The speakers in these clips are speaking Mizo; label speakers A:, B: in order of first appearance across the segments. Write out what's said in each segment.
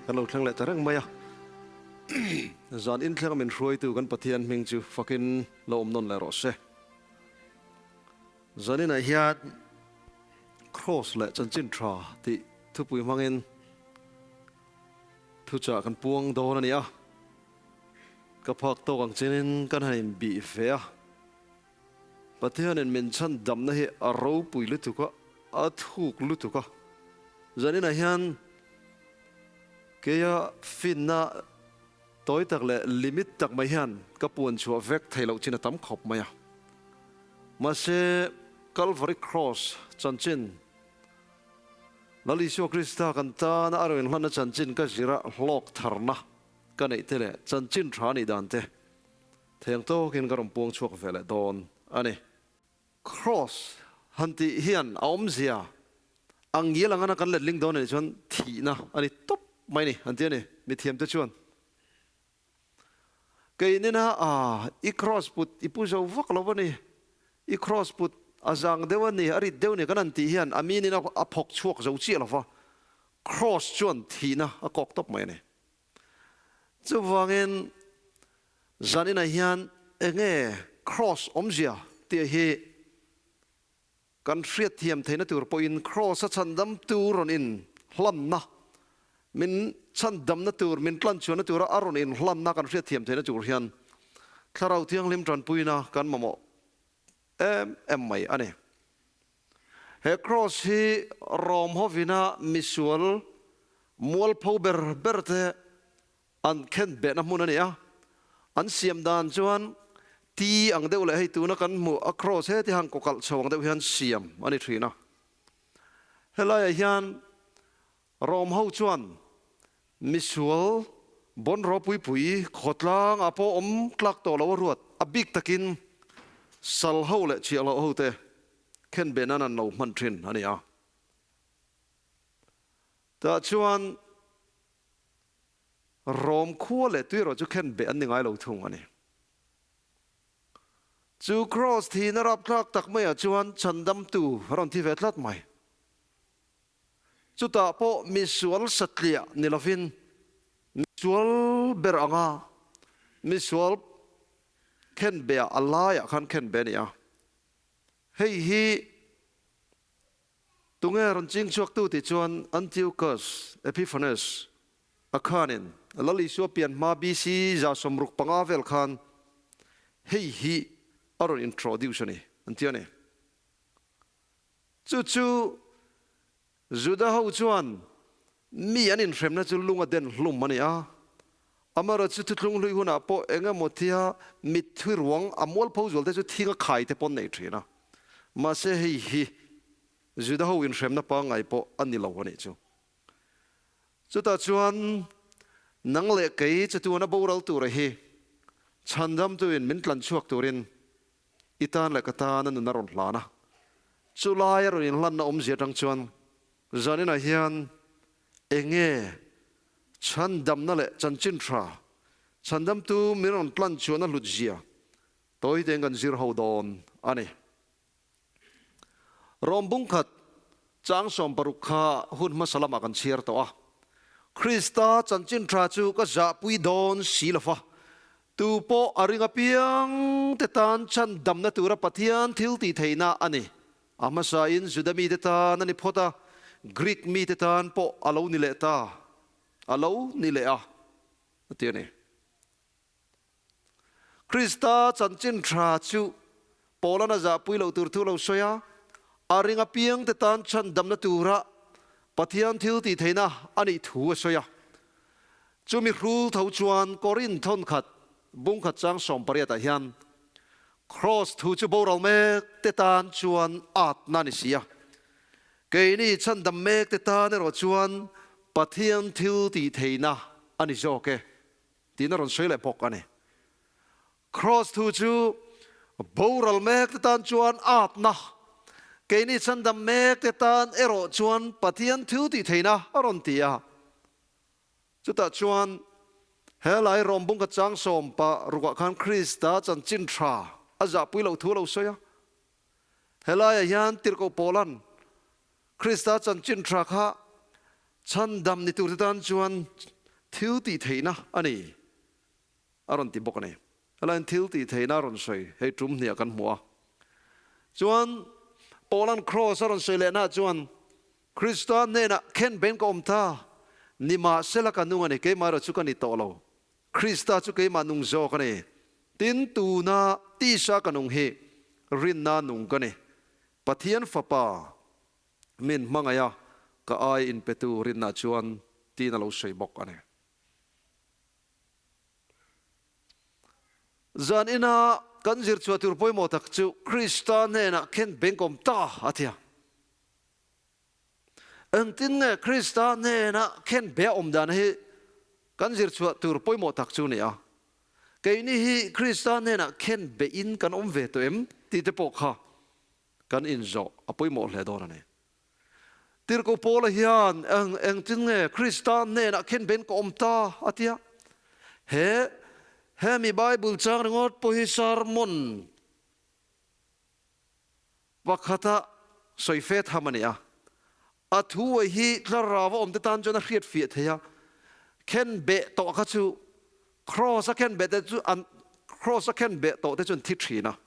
A: Kan lo thleng leh ta reng mai a. Zan inthleng a min hruaitu kan Pathian hming chu fakin lo awm nawn leh rawh se. Zaninah hian Kraws leh Chanchin Tha tih thupui hmangin thuchah kan puang dawn a ni a. Ka phak tawk ang chinin kan han inbih ve a. Pathianin min chhan damna hi a ropui lutuk a, a thuk lutuk a. Zaninah hian keia finna tawi tak leh limit tak mai hian ka puan chhuah vek thei loh chin a tam khawp mai a. Mahse, Calvary Cross chanchin, Lal Isua Krista kan tana a rawn inhlanna chanchin ka zira hlawk tharna ka neih te leh chanchin tha nih dan te Theng tawkin ka rawn puang chhuak ve leh dawn a ni. Cross han tih hian a awmzia ang ngial angana kan letling dawn a nih chuan thihna a ni tawp mai ni an ti a ni mithiamte chuan. Kei nena a i cross put i pu zo vak lo a ni, i cross put a zang deuh a ni, a rit deuh a ni kan han tih hian a meaning a phawk chhuak zo chiah lo va, cross chuan thihna a kawk tawp mai a ni. Chuvangin zaninah hian enge Kraws awmzia tih hi kan hriatthiam theihna tur pawhin Kraws a chhandamtu rawn inhlanna, min chhandamna tur, min tlanchhuahna tura a rawn inhlanna kan hriatthiam theihna tur hian Thlarau Thianghlim tanpuina kan mamawh em em mai a ni. He Kraws hi Rom hovina misual mualpho ber ber te an khen behna hmun a ni a. An siam dan chuan ti ang deuh leh hei tuna kan hmuh a Kraws heti han kawkalh chho ang deuh hian siam a ni thin a. Helaiah hian Rom ho chuan misual bon ropui pui khawtlang ah pawh awm tlak tawh lo a ruat, a bik takin sal ho leh chhiahhlawh ho te khen be nan an lo hman thin a ni a. Tah chuan Rom khua leh tui erawh chu khen be an ni ngai lo thung a ni. Chu Kraws thihna rapthlak tak maiah chuan chhandamtu a rawn thi ve tlat mai. Chutah pawh misual satliah ni lovin misual ber anga misual khenbeah a laiah khan khenbe a ni a. Hei hi tunge rawn ching chhuaktu tih chuan Antiochus Epiphanes a khanin Lal Isua pian hma BC 65 vel khan hei hi a rawn introduce a ni an ti a ni. Chu chu Juda ho chuan mi an inhremna chu lung a den hlum a ni a. Amaherawhchu chu thuthlung hlui hunah pawh eng emaw tia mitthi ruang a mualpho zual te chu thing a khai te pawn nei thin a. Mahse hei hi Juda ho inhremna pangngai pawh a ni lo a nih chu. Chutah chuan nang leh kei chatuana boral tura hi chhandamtuin min tlanchhuak turin I tan leh ka tan a nun a rawn hlan a, chu lai a rawn inhlanna awmzia atang chuan zaninah hian enge chhandamna leh chanchin tha chhandamtu min rawn tlan chuan a hlutzia tawi tein kan zir ho dawn a ni. Rom bungkhat chang 60 kha hun hmasa lamah kan chhiar tawh a, Krista chanchin tha chu ka zahpui dawn si lo va, Tu pawh a ring apiang te tan chhan damna tura Pathian thil tih theihna a ni. A hmasain Juda mite tan a ni phawt a, Greek mite tan pawh a lo ni leh ta, a lo ni leh a, a ti a ni. Krista chanchin tha chu Paula'n a zahpui loh tur thu lo sawi a, a ring apiang te tan chhan damna tura Pathian thil tih theihna a nih thu a sawi a. Chumi hrul tho chuan Korinth thawnkhat bungkhat chang 18 ah hian Kraws thu chu boral mek te tan chuan atna a ni si a, keini chhandam mek te tan erawh chuan Pathian thil tih theihna a ni zawk e tiin a rawn sawi leh bawk a ni. Kraws thu chu boral mek te tan chuan atna, keini chhandam mek te tan erawh chuan Pathian thil tih theihna a rawn ti a. Chutah chuan he lai Rom bungka chang 16 ah khan Krista chanchin tha a zahpui loh thu a lo sawi a. He laiah hian Tirhkoh Paula'n Krista chanchin tha kha Chhandam ni turte tan chuan thil tih theihna a ni, a rawn ti bawk a ni. Helaiin thil tih theihna a rawn sawi hei tum hniah kan hmu a. Chuan Paula'n Kraws a rawn sawi lehnaah chuan, Krista hnenah khen ben ka awm ta, nimahsela ka nung a ni, keimah erawh chu ka ni tawh lo. Krista chu keimah nung zawk a ni. Tin, tuna tisa ka nung hi rinna nung ka ni. Pathian Fapa min hmangaih a, ka ai inpetu rinna chuan tiin a lo sawi bawk a ni. Zan ina kan zir chhuah tur pawimawh tak chu Krista hnenah khen bengkawm ta a ti a. Engtin nge Krista hnena khen be a awm dan hi kan zir chhuah tur pawimawh tak chu ni a? Keini hi Krista hnenah khen bein kan awm ve tawh em tih te pawh kha kan inzawh a pawimawh hle dawn a ni. Tirhkoh Paula hian eng engtin nge Krista hnenah khen bein ka awm ta a ti a. He hemi Bible chang ringawt pawh hi sermon Pakhata sawi fe tham a ni a, a thuai hi thlarau a awmte tan chuan a hriat fiah thei a, khen beh tawh kha chu Kraws a khen beh te chu an Kraws a khen beh tawh te chu an thi thin a.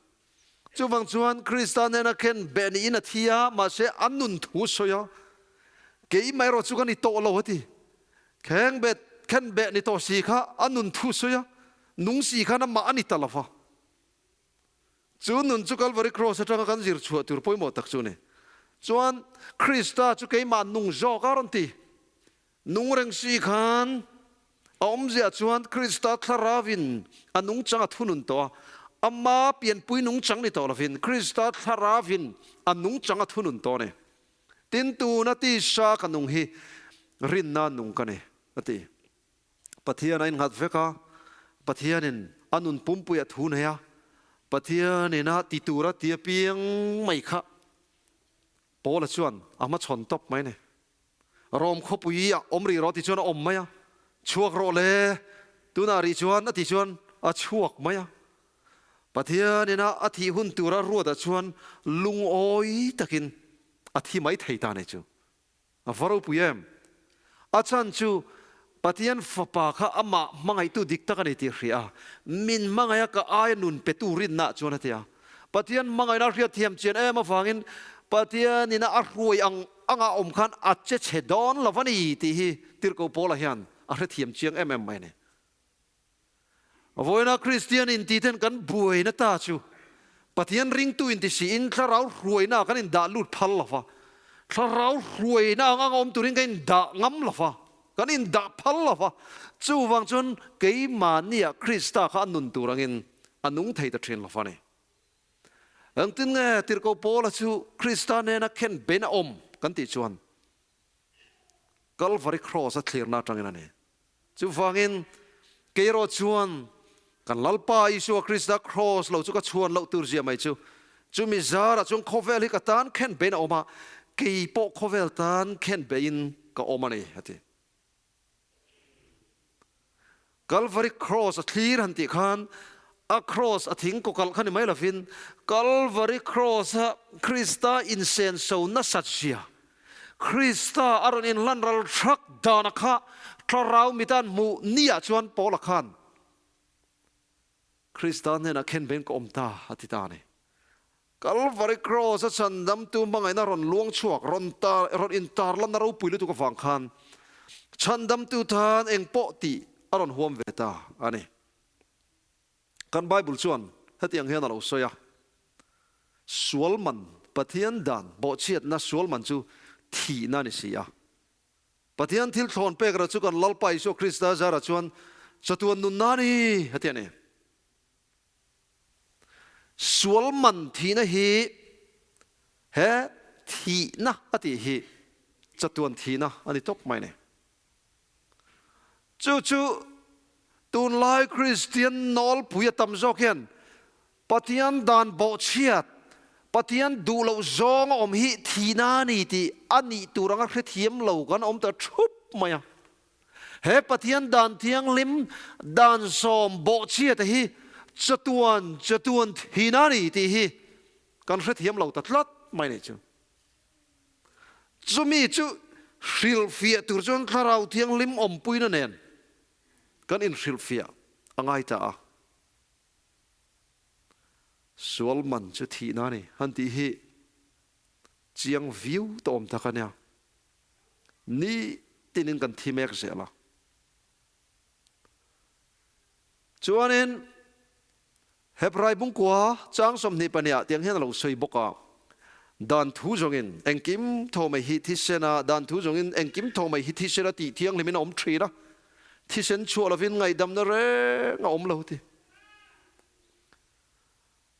A: Chuvang chuan Krista nena khen beh niin a thi a, mahse a nun thu sawi a, keimah erawh chu ka ni tawh lo a ti. Kheng beh khen beh ni tawh si kha a nun thu sawi a, nung si khan amah a ni ta lo va. Chu nun chu Kalvari Kraws atanga kan zir chhuah tur pawimawh tak chu a ni. Chuan Krista chu keimah nung zawk a rawn ti. Nung reng si khan a awmzia chuan Krista thlarauin a nungchang a thunun tawh a, ama pianpui nungchang ni tawh lovin Krista thlarauin a nungchang a thunun tawh a ni. Tin, tuna tisa ka nung hi rinna nung ka ni, a ti. Pathian a innghat vek a, Pathianin a nun pumpui a thu nei a, Pathianin a ti tura ti apiang mai kha Paula chuan a hmachhawn tawp mai a ni. Rom khawpui ah awm rih rawh ti chuan a awm mai a, chhuak rawh le, tunah rih chuan a ti chuan a chhuak mai a. Pathianin a a thih hun tura ruatah chuan lungawi takin a thi mai thei ta nei chu. A va ropui em? A chhan chu Pathian Fapa kha amah hmangaihtu dik tak a ni tih a hria a, min hmangaih a ka aia nun petu rinna ah chuan a ti a. Pathian hmangaihna a hriat thiam chian em avangin Pathianina a hruai ang anga awm khan a che chhe dawn lo a ni tih hi Tirhkoh Paula hian a hrethiam chiang em em mai a ni. Vawiina Kristian intiten kan buaina ta chu Pathian ringtu inti siin thlarau hruaina kan indah lut phal lo va, thlarau hruaina ang anga awm turin kan indah ngam lo va, kan indah phal lo va, chuvang chuan keimahnia Krista kha a nun tur angin a nung thei ta thin lo va ni. Engtin nge Tirhkoh Paula chu Krista nena khen ben a awm kan tih chuan Kalvari Kraws a thlirna atangin a ni. Chuvangin, kei erawh chuan kan Lalpa Isua Krista Kraws lo chu ka chhuan loh tur zia mai chu, chumi zarah chuan khawvel hi ka tan khen bein a awm a, kei pawh khawvel tan khen bein ka awm a ni, a ti. Kalvari Kraws a thlir han tih khan a kraws a thing kawkalh kha ni mai lovin Kalvari Kraws-a Krista insenso nasat zia, Krista a rawn inhlan ral thak dana kha thlarau mitan hmuh niah chuan Paula khan Krista hnenah khen ben ka awm ta a ti ta a ni. Kalvari Kraws-a chhandamtu hmangaihna rawn luang chhuak, rawn tar, rawn intarlanna ropui lutuk avang khan chhandamtu tan eng pawh tih a rawn huam ve ta a ni. Kan Bible chuan hetiang hian a lo sawi a, Sual man, Pathian dan bawhchhiatna sual man chu thihna a ni si a. Pathian thil thlawn pek erawh chu kan Lalpa Isua Krista zarah chuan chatuan nunna a ni, a ti a ni. Sual man thihna hi he thihna a tih hi chatuan thihna a ni tawp mai a ni. Chu chu tunlai Kristian nawlpui a tam zawk hian Pathian dan bawhchhiat, Pathian duh loh zawng a awm hi thihna a ni tih a nih tur anga hrethiam lo kan awm ta thup mai a. He Pathian dan thianghlim, dan sawm bawhchhiata hi chatuan chatuan thihna a ni tih hi kan hrethiam lo ta tlat mai a nih chu. Chumi chu Hrilhfiah tur chuan Thlarau Thianghlim awmpuina nen kan inhrilhfiah a ngai ta a. Sual man chu thihna a ni han tih hi chiang viau tawh awm tak a nia. Nitinin kan thi mek zel a. Chuanin Hebrai bungkua chang 22 ah tiang hian a lo sawi bawk a, Dan thu zawngin engkim tho mai hi thisen a, dan thu zawngin engkim tho mai hi thisen a tih thianghlimin a awm thin a, thisen chhuah lovin ngaihdamna reng a awm lo ti.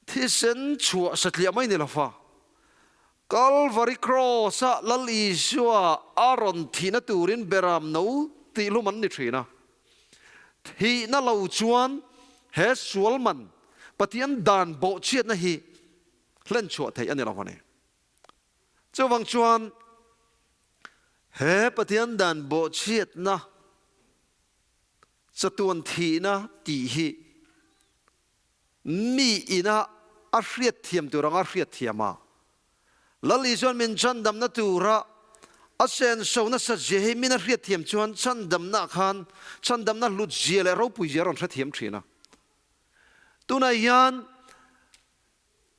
A: Thisen chhuah satliah mai ni lova, Kalvari Kraws-a Lal Isua a rawn thihna turin beram no tihlum an ni thin a. Thihna lo chuan he sual man Pathian dan bawhchhiatna hi hlen chhuah theih a ni lo a ni. Chuvang chuan he Pathian dan bawhchhiatna chatuan thihna tih hi Mi ina a hriatthiam tur anga hriatthiam a, Lal Isuan min chhandamna tura a senso nasa zia hi min a hriatthiam chuan chhandamna khan chhandamna hlut zia leh ropui zia a rawn hrethiam thin a. Tunah hian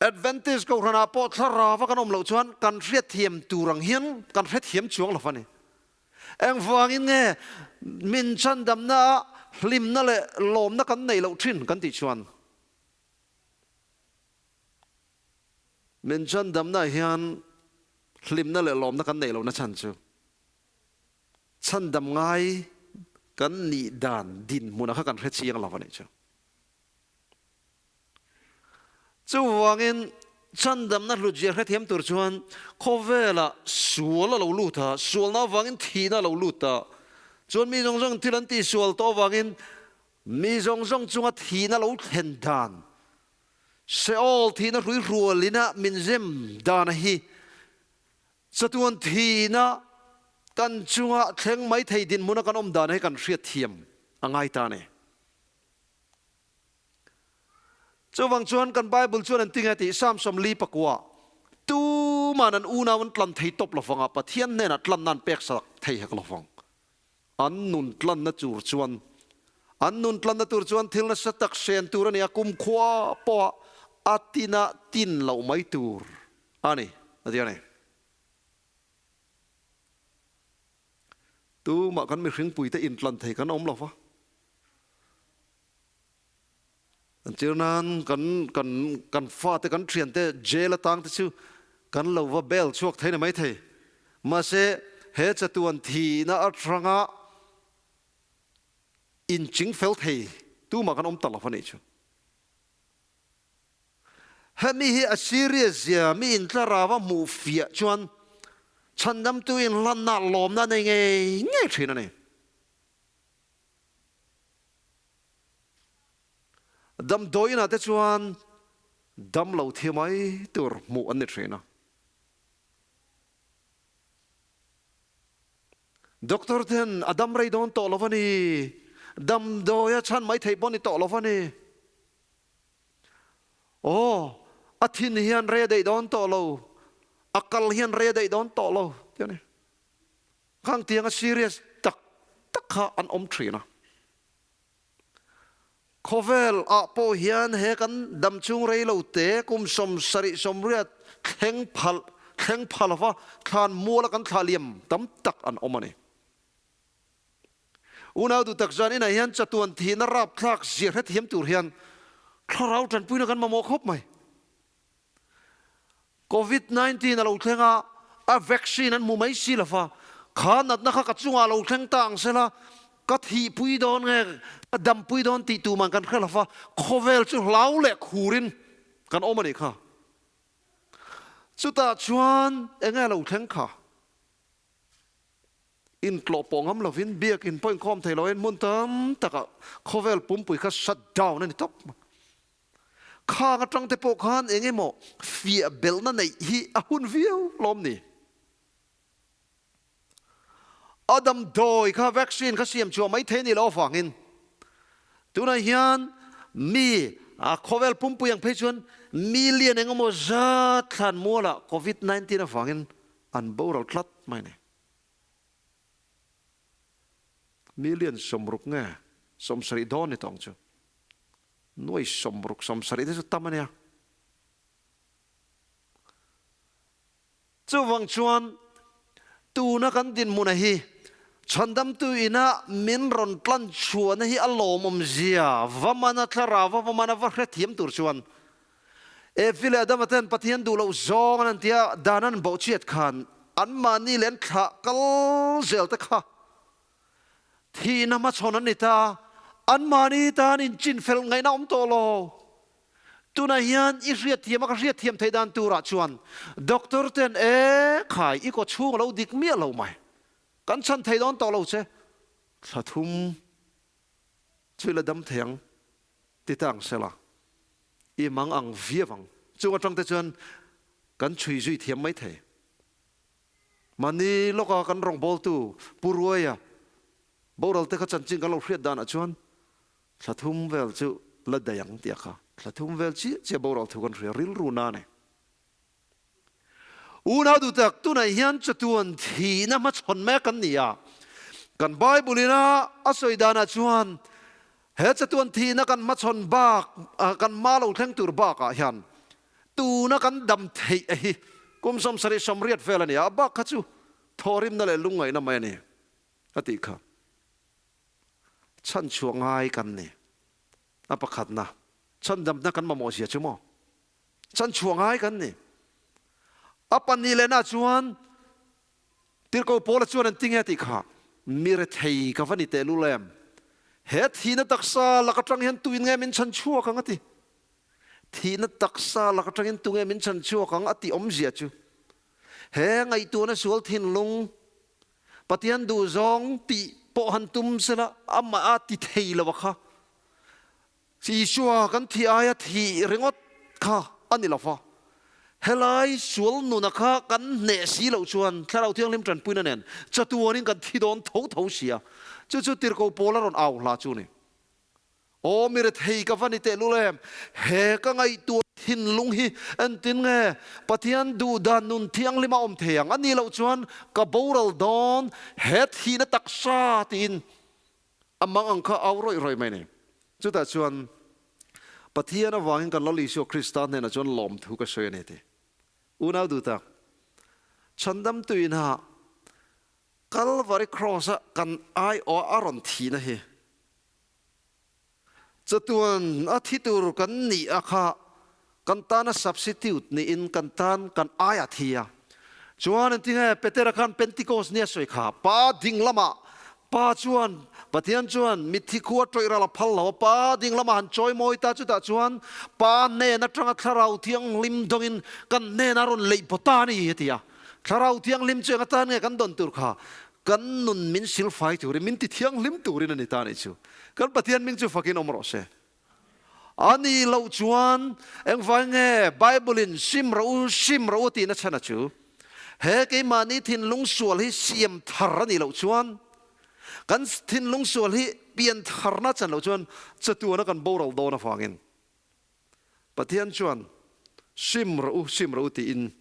A: Adventist Kohhranah pawh thlarava kan awm loh chuan kan hriatthiam tur ang hian kan hrethiam chuang lo a ni. Engvangin nge min chhandamna ah hlimna leh lawmna kan neih loh thin kan tih chuan min chhandamna ah hian hlimna leh lawmna kan neih lohna chhan chu chhandam ngai kan nih dan dinhmunah kha kan hre chiang lo a nih chu. Chuvangin, chhandamna hlutzia hrethiam tur chuan khawvelah sual a lo lut a, sualna avangin thihna a lo lut a. Chuan mi zawng zawng thil an tihsual tawh avangin mi zawng zawng chunga thihna lo thlen dan, Sheol thihna hrui hrualina min zem dana hi chatuan thihna kan chunga thleng mai thei dinhmuna kan awm dana hi kan hriatthiam a ngai ta a ni. Chuvang chuan kan Bible chuan an ti nge tih Psalm 44, Tuman an unau an tlan thei tawp lovang a, Pathian hnenah tlanna an pek sak thei hek lovang. An nun tlanna tur chuan an nun tlanna tur chuan thil nasa tak hren tur a ni a, kumkhua pawha a tina tin loh mai tur a ni, a ti a ni. Tumah kan mihringpuite intlan thei kan awm lova. An tir nan kan kan kan fate kan thiante jail atang te chu kan lo va bail chhuak thei ni mai thei. Mahse he chatuan thihna atanga inching fel thei tumah kan awm ta lo a nih chu. Hemi hi a serious zia mi intlarau a hmuh fiah chuan chhandamtu inhlanna lawmna nei ngei ngei thin a ni. Damdawiinah te chuan damlo thi mai tur hmuh an ni thin a. Doctor ten a dam rei dawn tawh lo a ni, damdawi a chhan mai theih pawh a ni tawh lo a ni. Aw, a thin hian rei a daih dawn tawh lo, a kal hian rei a daih dawn tawh lo tih a ni. Khang tianga serious tak tak kha an awm thin a. Khawvel ah pawh hian he kan dam chung rei lo te kum 78 thleng phal thleng pha lova thlan muala kan thlah liam tam tak an awm a ni. Unau duh tak zan inah hian chatuan thihna rapthlak zia hrethiam tur hian thlarau tanpuina kan mamawh khawp mai. Covid 19 a lo thleng a, a vaccine an hmu mai si lo va, kha natna kha ka chungah a lo thleng ta ang sela, ka thihpui dawn nge, ka dampui dawn tih tuman kan hre lo va, khawvel chu hlau leh khurin kan awm a nih kha. Chutah chuan enge a lo thleng kha? Intlawh pawh ngam lovin biakin pawh inkhawm thei loin hmun tam takah khawvel pumpui kha shut down a ni tawp mai. Khang atang te pawh khan eng emaw fiah belhna neih hi a hun viau lawm ni? A damdawi kha vaccine kha siam chhuah mai thei a nih loh avangin tunah hian mi a khawvel pumpui ang phei chuan million eng emaw zat thlan mualah covid 19 avangin an boral tlat mai a ni. Million 60 nge 70 dawn ni tawng chu. Nuai 60 70 te chu tam a nia. Chuvang chuan tuna kan dinhmuna hi Chhandamtu ina min rawn tlan chhuahna hi a lawmawm zia va mana thlarau va mana va hrethiam tur chuan Evi leh Adama ten Pathian duh loh zawng an an tia dan an bawhchhiat khan anmahni leh an thlah kal zel te kha thihna hmachhawn an ni ta, anmahni tan inchinfel ngaihna awm tawh lo. Tunah hian i hriatthiam a ka hriatthiam theih dan turah chuan doctor ten e khai i kaw chhung a lo dik miah lo mai, kan chhan thei dawn tawh lo che, thla thum chu i la dam thei ang ti ta ang sela, i mang ang viau ang. Chung atang te chuan kan chhui zui thiam mai thei. Mahni lawka kan rawngbawltu Pu Ruaia boral te kha chanchin kan lo hriat danah chuan Thla thum vel chu la daih ang tih a kha. Thla thum vel chiah chiah boral thu kan hria rilru na nei. Unau duh tak, tunah hian chatuan thihna hmachhawn mek kan ni a. Kan Bible ina a sawi danah chuan he chatuan thihna kan hmachhawn bak, kan hma lo thleng tur bakah hian tuna kan dam theih a hi kum 70 80 vel a ni a, a bak kha chu thawhrimna leh lungngaihna mai a ni a tih kha. Chhanchhuah ngai kan ni. A pakhatna, chhandamna kan mamawh zia chu maw? Chhanchhuah ngai kan ni. A pahnih lehna chuan Tirhkoh Paula chuan an ti nge tih kha, Mi rethei ka va ni tehlul em? He thihna taksa lak atang hian tuin nge min chhanchhuak ang a ti. Thihna taksa lak atangin tunge min chhanchhuak ang a tih awmzia chu he ngaihtuahna sual thinlung Pathian duhzawng tih pawh han tum sela amah a ti thei lo a kha. Isua kan thih aia thih ringawt kha a ni lo va. Helai sual nuna kha kan hneh si loh chuan Thlarau Thianghlim tanpuina nen chatuanin kan thi dawn tho tho si a. Chu chu Tirhkoh Paula rawn au hla chu a ni. Aw mi rethei ka va ni tehlul em? He ka ngaihtuah thinlung hi entin nge Pathian duhdan nun thianghlim a awm thei ang? A nih loh chuan ka boral dawn he thihna taksa tiin a mang ang kha au rawih rawih mai a ni. Chutah chuan Pathian avangin kan Lal Isua Krista hnenah chuan lawmthu ka sawi a ni ti. Unau duhtak, chhandamtu inah Kalvari Cross-a kan aiawh a rawn thihna hi Chatuan a thi tur kan nih a kha kan tana substitute niin kan tan kan ai a thi a. Chuan engtinge Petera khan Pentecost nia sawi kha Pa ding lamah Pa chuan Pathian chuan mitthi khua tawih ral a phal lo a, Pa ding lamah han chawi mawi ta chutah chuan Pa hnen atanga Thlarau Thianghlim dawngin kan hnenah rawn leih baw ta a ni a ti a. Thlarau Thianghlim chu eng atan nge kan dawn tur kha kan nun min silfai turin, min ti thianghlim turin a ni ta a nih chu. Kan Pathian hming chu fakin awm rawh se. A nih loh chuan engvai nge Bible-in sim rawh u, sim rawh u tihna chhan a chu? He keimahni thinlung sual hi siam thar a nih loh chuan, kan thinlung sual hi pian tharna chan loh chuan chatuana kan boral dawn avangin Pathian chuan sim rawh u, sim rawh u tiin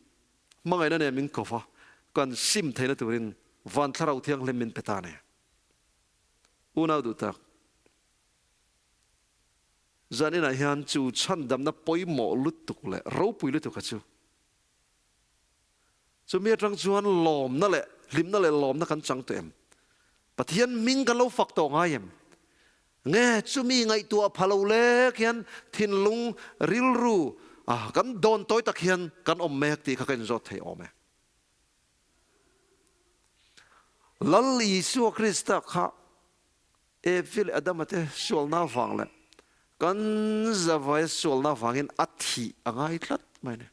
A: hmangaihna nen min ko va, kan sim theihna turin van thlarau thianghlim min pe ta a ni. Unau duh tak, zaninah hian chu chhandamna pawimawh lutuk leh ropui lutuk a chu, chumi atang chuan lawmna leh hlimna leh lawmna kan chang tawh em? Pathian hming kan lo fak tawh ngai em? Nge chumi ngaihtuah pha lo lek hian thinlung rilru kan dawn tawi tak hian kan awm mek tih kha ka inzawt thei awm e. Lal Isua Krista kha Evi leh Adama te sualna avang leh kan zavaia sualna avangin a thih a ngai tlat mai a ni.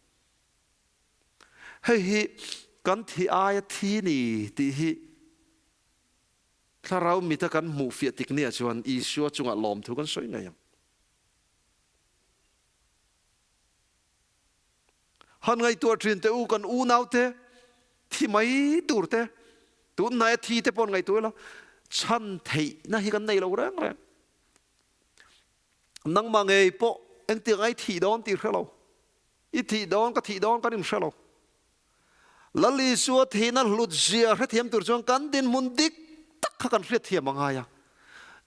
A: Hei hi kan thih aia thi ni tih hi Thlarau mita kan hmuh fiah tik nia chuan Isua chungah lawmthu kan sawi ngei ang. Han ngaihtuah thin teh u, kan unaute thi mai tur te, tunhnaia thi te pawh an ngaihtuah ila, chhan theihna hi kan nei lo reng reng. Nangmah ngei pawh engtiang ai thih dawn tih hre lo. I thih dawn, ka thih dawn kan inhre lo. Lal Isua thihna hlut zia hrethiam tur chuan kan dinhmun dik tak kha kan hriatthiam a ngai a.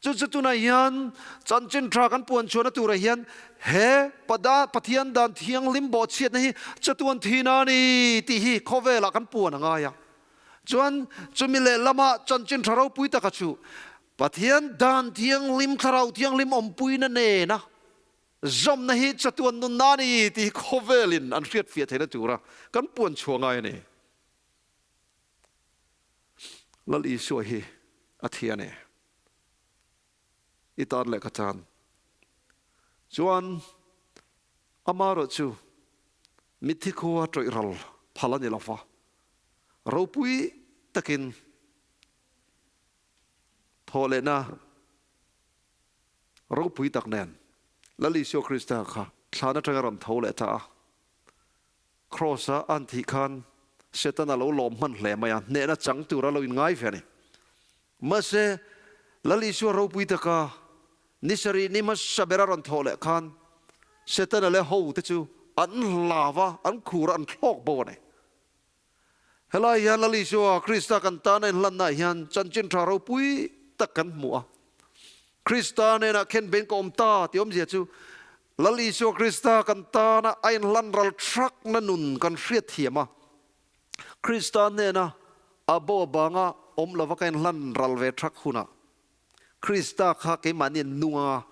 A: Chu chu tunah hian chanchin tha kan puan chhuahna turah hian he pada Pathian dan thianghlim bawhchhiatna hi chatuan thihna a ni tih hi khawvelah kan puan a ngai a. Chuan chumi lehlamah chanchin tha ropui taka chu Pathian dan thianghlim thlarau thianghlim awmpuina nena zawmna hi chatuan nunna a ni tih hi khawvelin an hriatfiah theihna tura kan puan chhuah ngai a ni. Lal Isua hi a thi a ni. I tan leh ka tan. Chuan amaherawh chu mitthi khua tawih ral phal a ni lo va, ropui takin thawh lehna ropui tak nen Lal Isua Krista kha thlan atanga rawn tho leh ta a. Kraws-a an thih khan Setana lo lawm hman hle mai a, hnehna chang tura lo inngai ve a ni. Mahse, Lal Isua ropui taka ni sarih ni hmasa bera rawn thawh leh khan Setana leh hote chu an hlau a, an khur a, an thlawk bo a ni. Helai hian Lal Isua Krista kan tana inhlannaah hian chanchin tha ropui tak kan hmu a. Krista hnenah khen beng ka awm ta tih awmzia chu Lal Isua Krista kan tana a inhlan ral thakna nun kan hriat thiam a. Krista hnena a bo avanga awm lova ka inhlan ral ve thak hunah Krista kha keimahni an nung anga,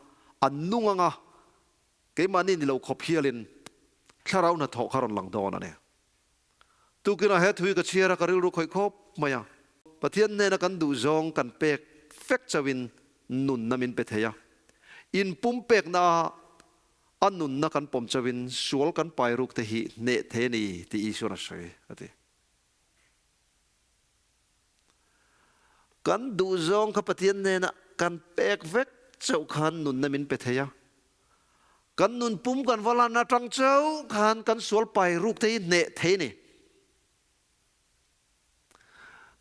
A: an nung anga keimahni ni lo khawp hialin thlarau hnathawh kha rawn lang dawn a ni. Tukinah he thui ka chhiar a, ka rilru khawih khawp mai a. Pathian hnena kan duhzawng kan pek fek chauhin nunna min pe thei a. Inpumpekna a a nunna kan pawm chauhin sual kan pai ruk te hi hneh thei a ni tih Isuan a sawi, a ti. Kan duhzawng kha Pathian hnena kan pek vek chauh khan nunna min pe thei a. Kan nun pum kan va lan atang chauh khan kan sual pai ruk te hi hneh thei a ni.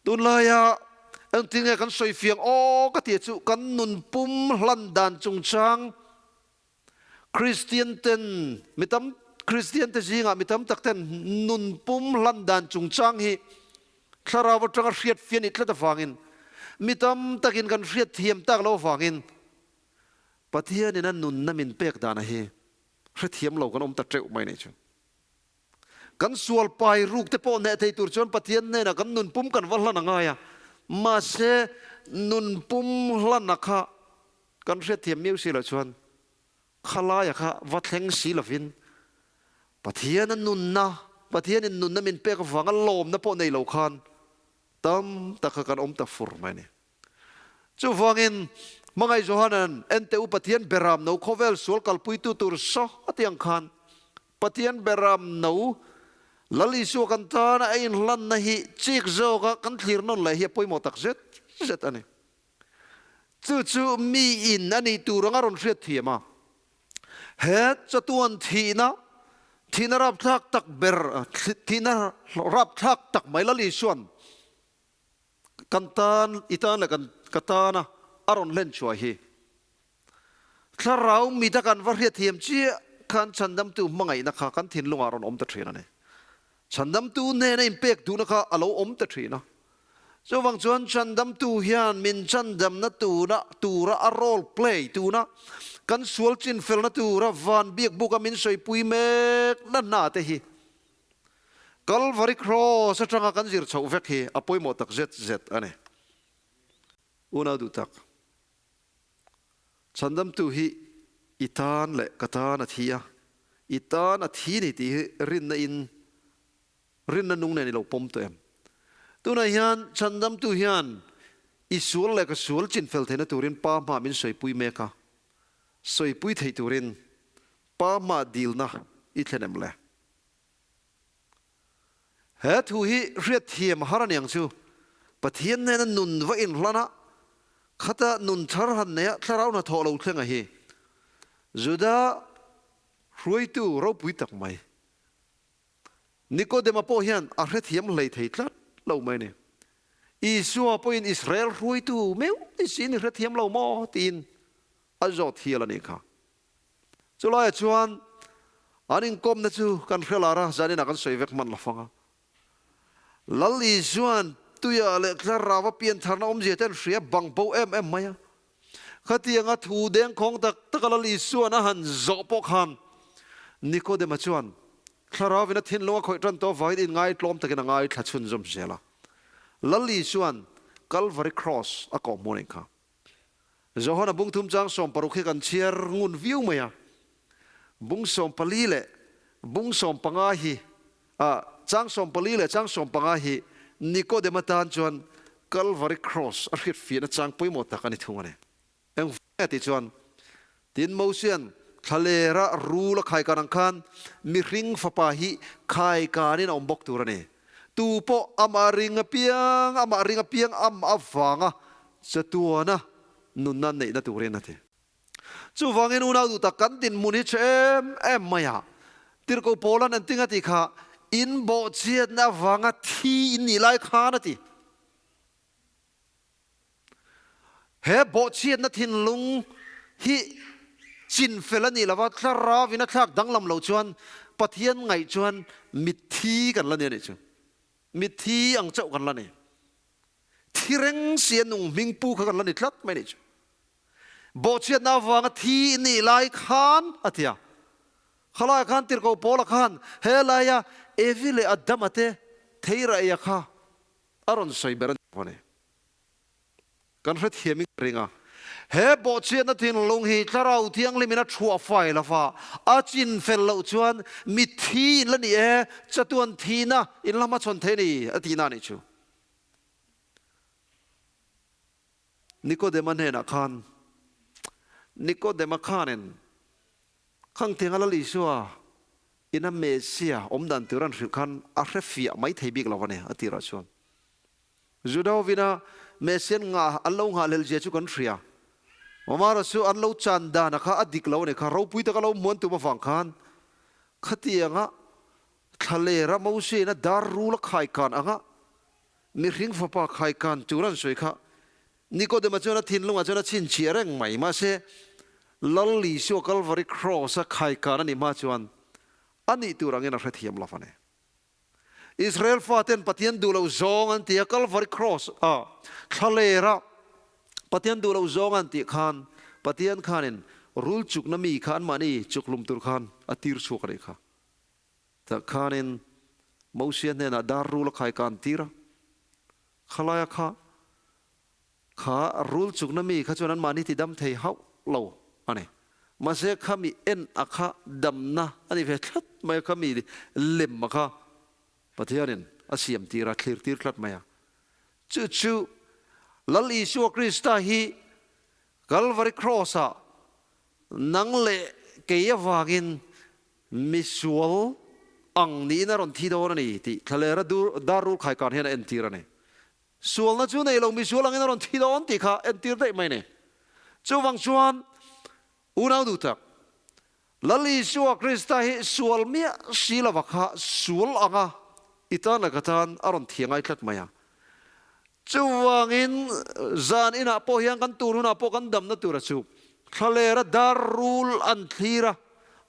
A: Tunlaia engtin nge kan sawi fiang aw ka tih chu kan nun pum hlan dan chungchang Kristian ten mi tam Kristian te zingah mi tam tak ten nun pum hlan dan chungchang hi thlarau atanga hriat fian nih tlat avangin mi tam takin kan hriat thiam tak lo avangin Pathianin a nunna min pek dana hi hrethiam lo kan awm ta teuh mai nei chu. Kan sual pai ruk te pawh hneh thei tur chuan Pathian hnenah kan nun pum kan va hlan a ngai a, mahse nun pum hlana kha kan hriatthiam miau si loh chuan khalaia kha va thleng si lovin Pathian a nunna, Pathianin nunna min pek avanga lawmna pawh nei lo khan tam tak kha kan awm ta fur mai a ni. Chuvangin, Hmangaih Johanan, Ente u Pathian beram no khawvel sual kalpuitu tur saw a ti ang khan, Pathian beram no Lal Isua kan tana a inhlanna hi chik zawka kan thlir nawn leh hi a pawimawh tak zet zet a ni. Chu chu mi in a nih tur anga rawn hriat thiam a, he chatuan thihna, thihna rapthlak tak ber, thihna rapthlak tak mai Lal Isuan Kan tan, i tan leh kan ka tana a rawn hlen chhuah hi. Thlarau mita kan va hriat thiam chiah khan chhandamtu hmangaihna kha kan thinlungah a rawn awm ta thin a ni. Chhandamtu hnena inpek duhna kha a lo awm ta thin a. Chuvang chuan chhandamtu hian min chhandamna tuna tura a role play tuna kan sual chinfelna tura van biakbuka min sawipui mekna hna te hi Kalvari Cross atanga kan zir chhoh vek hi a pawimawh tak zet zet a ni. Unau duh tak, Chhandamtu hi i tan leh ka tan a thi a, i tan a thi ni tih hi rinna in rinna nung nen i lo pawm tawh em? Tunah hian Chhandamtu hian i sual leh ka sual chinfel theihna turin Pa hma min sawipui mek a, sawipui theih turin Pa hma dilna i thlen em le? He thu hi hriat thiam har aniang chu, Pathian hnena nun va inhlan a, khata nun thar han nei a, thlarau hnathawh lo thleng a hi Juda hruaitu ropui tak mai Nikodema pawh hian a hrethiam hlei thei tlat lo mai a ni. Isua pawhin Israel hruaitu meuh ni siin i hrethiam lo maw? tiin a zawt hial a nih kha. Chulaiah chuan an inkawmna chu kan hre lar a, zaninah kan sawi vek hman lo fang a. Lal Isua'n tuiah leh thlarau a piantharna awmzia te an hria bang bo em em mai a. Khatianga thu dengkhawng tak taka Lal Isua'n a han zawh pawh khan Nikodema chuan Thlarauvin a thinlung a khawih tan tawh avangin inngaitlawm takin a ngaithla chhunzawm zel a. Lal Isua'n Kalvari Kraws a kawh hmuh anih kha. Johana bung thum chang 16 hi kan chhiar ngun viau mai a, bung 14 leh bung 15 hi a chang 14 leh chang 15 hi Nikodema tan chuan Kalvari Kraws a hriatfiahna chang pawimawh tak a ni thung a ni. Eng vang tih chuan, tin Mosia'n thlalera rul a khaikan ang khan mihring fapa hi khaikanin a awm bawk tur a ni. Tu pawh amah ring apiang, amah ring apiang am avanga chatuana nunna neihna turin a ti. Chuvangin unau duh tak kan dinhmun hi tha em em mai a, Tirhkoh Paula'n an tinga tih kha in bawhchhiatna avanga thi in nih lai khan a ti. He bawhchhiatna thinlung hi chinfel a nih lova, thlarauin a thlak danglam loh chuan Pathian ngaih chuan mitthi kan la ni a nih chu. Mitthi ang chauh kan la ni. Thi reng si a nung hming pu kha kan la ni tlat mai a nih chu. Bawhchhiatna avanga thi i nih lai khan a ti a. Khalaiah khan Tirhkoh Paula khan he laia Evi leh Adama te theira eia kha a rawn sawi ber a ni a ni. Kan hrethiam in ka ring a, he bawhchhiatna thinlung hi Thlarau Thianghlim in a chhuah fai lo va, a chin fel loh chuan mitthi in la ni e, chatuan thihna in la hmachhawn thei a ni, a tihna a nih chu. Nikodema hnenah khan, Nikodema khanin Khangtianga Lal Isua ina Messia awm dan tur an hrilh khan a hre fiah mai thei bik lo a ni, a tirah chuan. Judahovina Messian ngah an lo nghahhlelh zia chu kan hria. Mamara chu an lo chan dana kha a dik lo a ni kha, ropui taka lo hmuan tum avang khan khatianga thlalera Mosena dar rul a khaikan anga mihring fapa khaikan tur an sawi kha Nikodema chuan a thinlungah chuan a chhinchhiah reng mai. Mahse, Lal Isua Kalvari Kraws-a khaikan a nih hma chuan a nih tur angin a hrethiam lo a ni. Israel faten Pathian duh loh zawng an ti a, Kalvari Kraws-a thlalera Pathian duh loh zawng an tih khan Pathian khanin rul chukna mi kha anmahni chukhlum tur khan a tir chhuak a nih kha. Tah khanin Mosia hnenah dar rul a khaikan tir a, Khalaia kha kha rul chukna mi kha chuan anmahni ti dam thei hauh lo a ni. Mahse kha mi en a kha damna a ni ve tlat mai a, kha mi lem a kha Pathianin a siam tir a, thlir tir tlat mai a. Chu chu Lal Isua Krista hi Kalvari Kraws-ah nang leh kei avangin Misual ang niin a rawn thi dawn a ni tih thlalera dar rul khaikan hian a entir a ni. Sualna chu nei lo misual angin a rawn thi dawn tih kha entir daih mai a ni. Chuvang chuan unau duh tak, Lal Isua Krista hi sual miah si lova kha sual anga i tan leh ka tan a rawn thi angai tlat mai a. Chuvangin zan inah pawh hian kan tur hunah pawh kan damna tura chu thlalera dar rul an thlir a,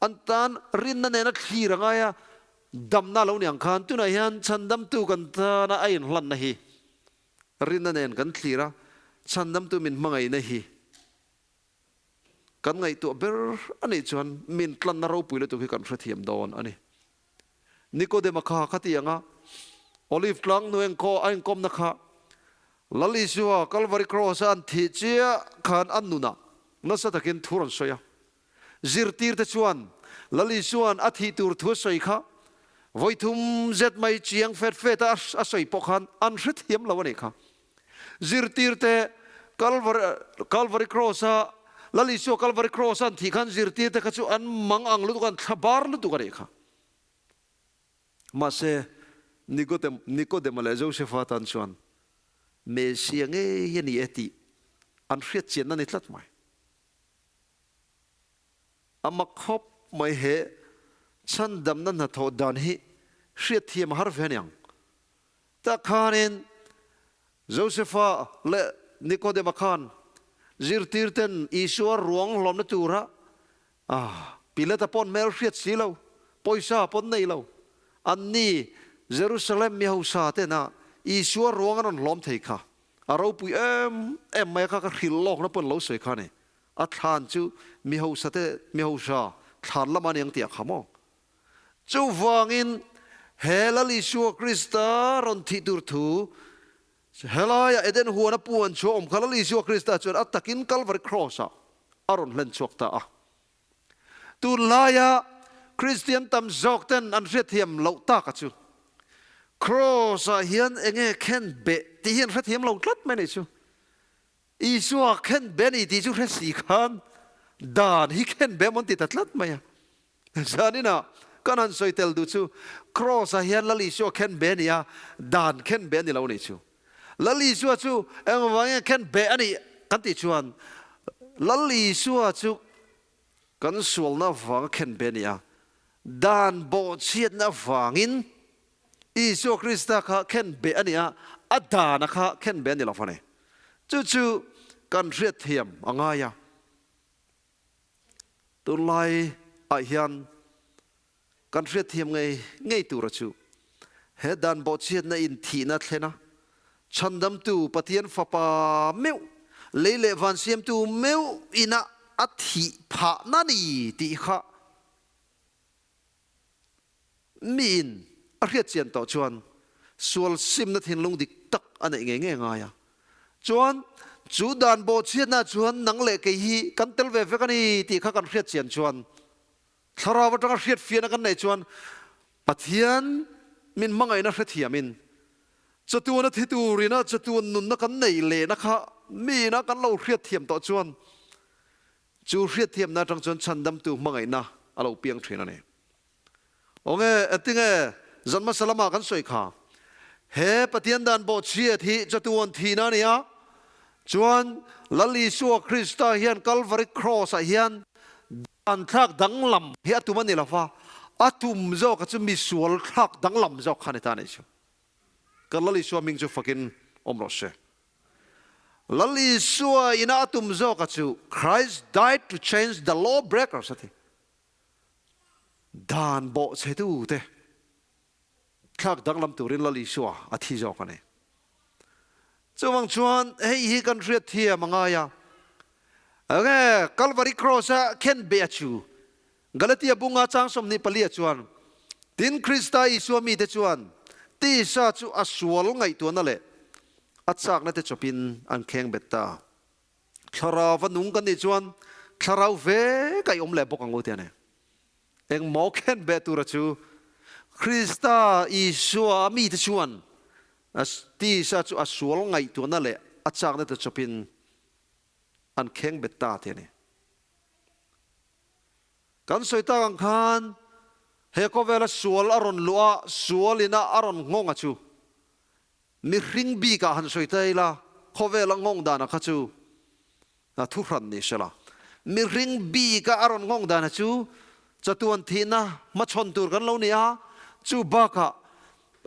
A: an tan rinna nena thlir a ngai a, damna a lo ni ang khan tunah hian chhandamtu kan tana a inhlanna hi rinna nen kan thlir a, chhandamtu min hmangaihna hi kan ngaihtuah ber a nih chuan min tlanna ropui lutuk hi kan hrethiam dawn a ni. Nikodema kha khati anga Olive tlang nu engkaw a inkawmna kha Lal Isua Kalvari Kraws a an thih chiah khan a nunah nasa takin thu rawn sawi a. Zirtirte chuan Lal Isua'n a thih tur thu a sawi kha vawi thum zet mai chiang fet fet a a sawi pawh khan an hrethiam lo a nih kha. Zirtirte Kalvari Kraws a Lal Isua Kalvari Kraws a an thih khan zirtirte kha chu an mang ang lutuk a, an thla bar lutuk a nih kha. Mahse, Nikodema leh Josefa tan chuan Messia ngei a ni e tih an hriat chianna ni tlat mai. A mak khawp mai he chhandamna hnathawh dan hi hriatthiam a har ve aniang. Tak khanin Josefa leh Nikodema khan zirtirten Isua ruang hlawmna tura Pilata pawn hmel hriat si lo, pawisa pawn nei lo, anni Jerusalem mi hausa tena Isua ruang an rawn hlawm thei kha a ropui em em mai a kha ka hrilh lawkna pawn lo sawi kha a ni. A thlan chu mi hausa te, mi hausa thlan lam a ni ang tih a kha maw? Chuvangin he Lal Isua Krista rawn thih tur thu, helaia Eden huana puan chhuah awm kha Lal Isua Krista chuan a takin Kalvari Kraws-ah a rawn hlen chhuak ta a. Tunlaia Kristian tam zawk ten an hriatthiam loh tak a chu Kraws-ah hian enge khen beh tih hi an hrethiam lo tlat mai a nih chu. Isua khen beh a ni tih chu hre si khan dan hi khen beh mawn ti ta tlat mai a. Zaninah kan han sawi tel duh chu Kraws-ah hian Lal Isua khen beh a ni a, dan khen beh a ni lo a nih chu. Lal Isua chu engvangin khen beh a nih kan tih chuan Lal Isua chu kan sualna avanga khen beh a ni a, dan bawhchhiatna avangin Isua Krista kha khen beh a ni a, a dana kha khen beh a ni lo a ni. Chu chu kan hriatthiam a ngai a. Tunlai ah hian Kan hriatthiam ngei ngei tura chu he dan bawhchhiatna in thihna thlen a, chhandamtu Pathian Fapa meuh, lei leh van siamtu meuh ina a thih phahna ni tih kha miin a hriatchian tawh chuan sual simna thinlung dik tak a neih ngei ngei ngai a. Chuan chu dan bawhchhiatna chuan nang leh kei hi kan tel ve vek a ni tih kha kan hriatchian chuan Thlarau atanga hriatfiahna kan neih chuan Pathian min hmangaihna hrethiamin chatuana thi turina chatuan nunna kan neih lehna kha miina kan lo hriatthiam tawh chuan chu hriatthiamna atang chuan chhandamtu hmangaihna a lo piang thin a ni. Aw nge, engtinge zan hmasa lamah kan sawi kha? He Pathian dan bawhchhiat hi chatuan thihna a ni a, chuan Lal Isua Krista hian Kalvari Kraws-ah hian Dan thlak danglam hi a tum a ni lo va, a tum zawk chu misual thlak danglam zawk kha a ni ta a nih chu. Kan Lal Isua hming chu fakin awm rawh se. Lal Isua ina a tum zawka chu Christ died to change the law breakers a ti. Dan bawhchhetute thlak danglam turin Lal Isua a thi zawk a ni. Chuvang chuan hei hi kan hriat thiam a ngai a. Enge Kalvari Kraws-a khen beh a chu? Galatia bunga chang 24 chuan, Tin, Krista Isua mite chuan tisa chu a sual ngaihtuahna leh a chakna te chawpin an kheng bet ta. Thlarau a nung kan nih chuan thlarau ve ka i awm leh bawk ang u ti a ni. Engmaw khen beh tura chu Krista Isua a mite chuan tisa chu a sual ngaihtuahna leh a chakna te chawpin an kheng bet ta ti a ni. Kan sawi tak ang khan he khawvela sual a rawn luh a, sual ina a rawn nghawng a chu mihring bikah han sawi ta ila khawvela nghawng dana kha chu A thuhran ni se la. Mihring bika a rawn nghawng dan chu chatuan thihna hmachhawn tur kan lo ni a, chu bakah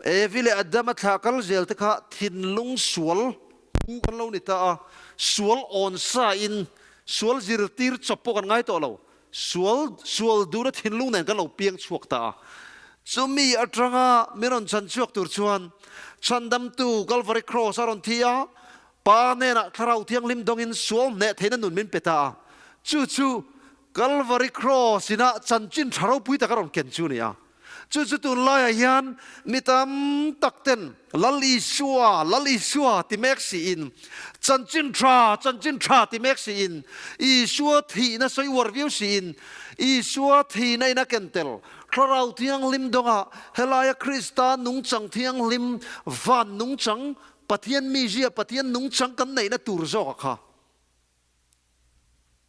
A: Evi leh Adama thlah kal zel te kha thinlung sual pu kan lo ni ta a, sual awn sa in sual zirtir chawp pawh kan ngai tawh lo, sual sual duhna thinlung nen kan lo piang chhuak ta a. Chumi atanga min rawn chhan chhuak tur chuan Chhandamtu Kalvari Kraws a rawn thi a, Pa hnenah Thlarau Thianghlim dawngin sual hneh theihna nun min pe ta a, chu chu Kalvari Kraws inah chanchin tha ropui tak a rawn ken chu a ni a. Chu chu tunlaiah hian mi tam tak ten Lal Isua, Lal Isua ti mek siin, chanchin tha, chanchin tha ti mek siin, Isua thihna sawi uar viau siin, Isua thihna in a ken tel Thlarau Thianghlim dawngah helaia Krista nungchang thianghlim, van nungchang Pathian mizia, Pathian nungchang kan neihna tur zawk a kha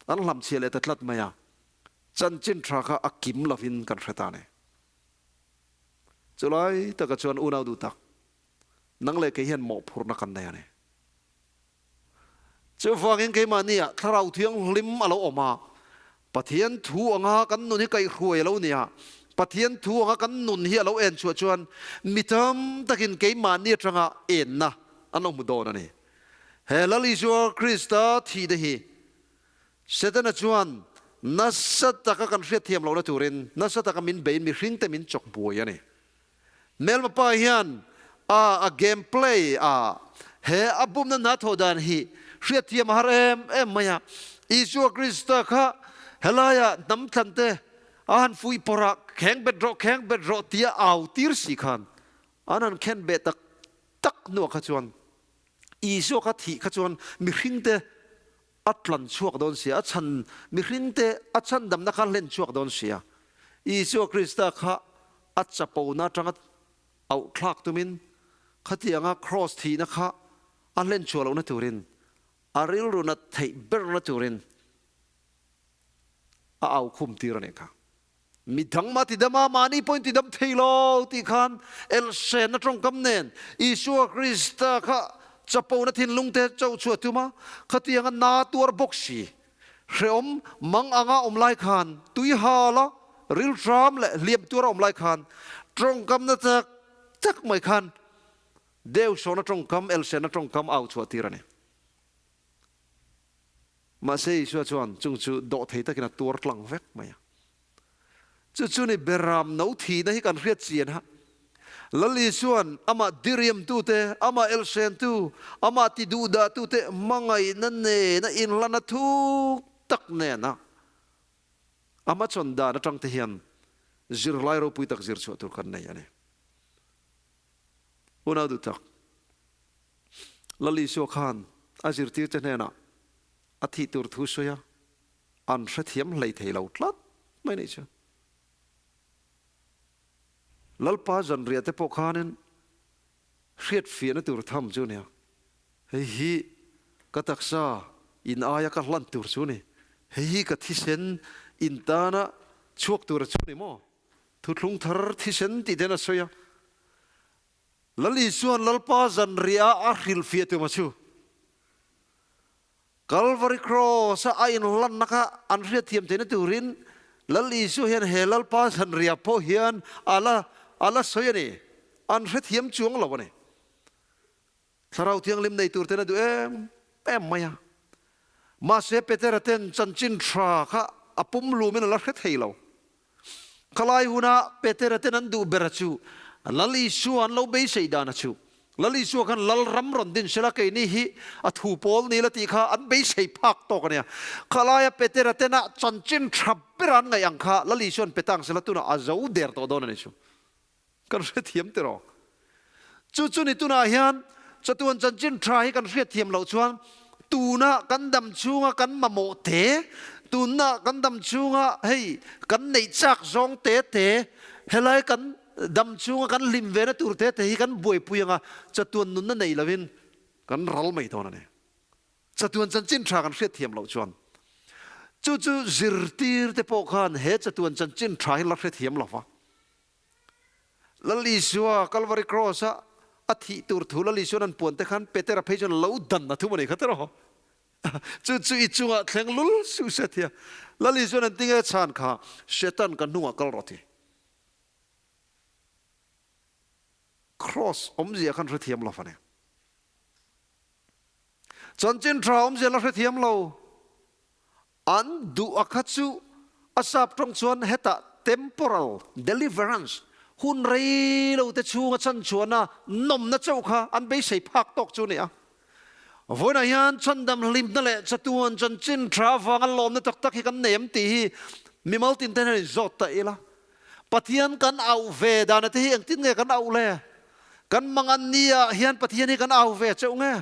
A: an hlamchhiah leh ta tlat mai a, chanchin tha kha a kim lovin kan hre ta a ni. Chulai taka chuan unau duh tak, nang leh kei hian mawhphurhna kan nei a ni. Chuvangin keimahniah Thlarau Thianghlim a lo awm a, Pathian thu anga kan nun hi kaihhruai a lo ni a, Pathian thu anga kan nun hi a lo en chhuah chuan mi tam takin keimahni atanga enna an lo hmu dawn a ni. He Lal Isua Krista thihna hi Setana chuan nasa taka kan hriatthiam lohna turin nasa taka min beiin mihringte min chawk buai a ni. Hmelma pa hian a a game play a he a bumna hna thawh dan hi hriatthiam a har em em mai a. Isua Krista kha helaia hnam thlan te a han fuih pawrh a, kheng bet rawh, kheng bet rawh tia au tir si khan an han khen beh tak tak hnuah kha chuan Isua kha thih kha chuan mihring te a tlan chhuak dawn sia, a chhan mihring te a chhandamna kha hlen chhuak dawn sia. Isua Krista kha a chapona atanga auh thlak tumin khatianga kraws thihna kha a hlen chhuah lohna turin a rilru nat theih berna turin a au khum tir a nih kha. Mi dang mah tidam a, mahni pawhin tidam thei lo tih khan elhsenna tawngkam nen Isua Krista kha chapona thinlung te cho chhuah tum a, khatianga na tuar bawk si. Hrehawm mang anga awm lai khan tui hal a, rilhram leh hliam tuar a awm lai khan tawngkamna tak tak mai khan Deusawna tawngkam, elhsenna tawngkam au chhuah tir a ni. Mahse Isua chuan chung chu dawhthei takin a tuar tlang vek mai a. Chu chu ni Beram no thihna hi kan hriat chian a. Lal Isua'n amah diriamtute, amah elhsentu, amah tiduhdahtute hmangaihna nena inhlana thuk tak nena a hmachhawn dan atang te hian zirlai ropui tak zir chhuah tur kan nei a ni. Unau duh tak, Lal Isua khan a zirtirte hnenah a thih tur thu sawi a, an hrethiam hlei thei lo tlat mai nih chu. Lalpa zanriah te pawh khanin hriatfiahna tur tham chu nia, hei hi ka taksa in aia ka hlan tur chu ni, hei hi ka thisen in tana chhuak tura chu ni maw? Thuthlung thar thisen tih ten a sawi a. Lal Isua'n Lalpa zanriah a hrilhfiah tum a chu. Kalvari Cross-a a inlanna kha an hriatthiam theihna turin Lal Isua hian he Lalpa zanriah pawh hian a la a la sawi a ni. An hrethiam chuang lo a ni. Thlarau Thianghlim nei tur ten a duh em em mai a. Mahse Petera ten chanchin tha kha a pum lumin a la hre thei lo. Khalai huna Petera ten an duh ber chu Lal Isua an lo beisei dan a chu. Lal Isua khan Lal ram rawn din sela keini hi a thu pawl ni la tih kha an beisei phak tawk a nia. Khalaia Petera tena chanchin tha ber an ngaih ang kha Lal Isua'n pe tang sela tunah a zo der tawh dawn a ni chu. Kan hrethiam tiraw? Chu chu ni tunah hian chatuan chanchin tha hi kan hriatthiam loh chuan tuna kan dam chhunga kan mamawh te, tunna kan dam chhunga hei kan neih chak zawng te te, helai kan dam chhunga kan hlim vena tur te te hi kan buaipui anga chatuan nunna nei lovin kan ral mai dawn a ni. Chatuan chanchin tha kan hriatthiam loh chuan chu chu zirtir te pawh khan he chatuan chanchin tha hi la hrethiam lo va. Lal Isua Calvary Cross a a thih tur thu Lal Isua'n an puan te khan Petera phei chuan lo dan a thum a ni kha tiraw? Chu chu i chungah thleng lul suh se tia Lal Isua'n an ti nge chhan kha Setan ka hnungah kal rawh ti. Cross awmzia khan hrethiam lo a ni. Chanchin tha awmzia la hrethiam lo. An duh a kha chu a sap tawng chuan hetah temporal deliverance, hun rei lo te chhunga chhanchhuahna nawmna chauh kha an beisei phak tawk chu a ni a. Vawiinah hian chhandam hlimna leh chatuan chanchin tha avanga lawmna tak tak hi kan nei em tih hi mimal tin te hian inzawt ta ila. Pathian kan auh ve dana te hi engtin nge kan auh le? Kan mangan nia hian Pathian hi kan au ve cheuh nge?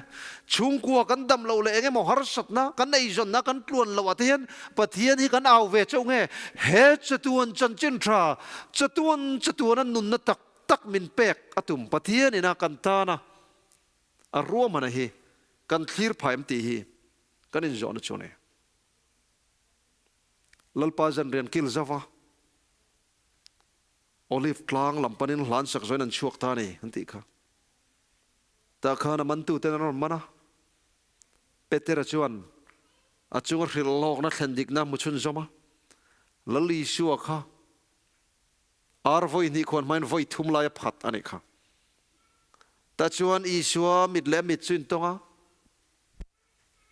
A: Chhungkua kan dam loh leh eng emaw harsatna kan eizawnna kan tluan loh ah te hian Pathian hi kan au ve cheuh nge? He chatuan chanchin tha, chatuan chatuana nunna tak tak min pek a tum Pathian ina kan tana a ruahmana hi kan thlir phah em tih hi kan inzawhna chu a ni. Lalpa zanrian kil zauh a, Olive tlang lam panin hlan sak zawin an chhuak ta a ni, an tih kha. Tah khan a mantuten an rawn man a, Petera chuan a chunga hrilh lawkna thlen dikna hmu chhunzawm a, Lal Isua kha ar vawi hnih khuan hmain vawi thum lai a phat a nih kha. Tah chuan Isua mit leh a mit chu intawng a,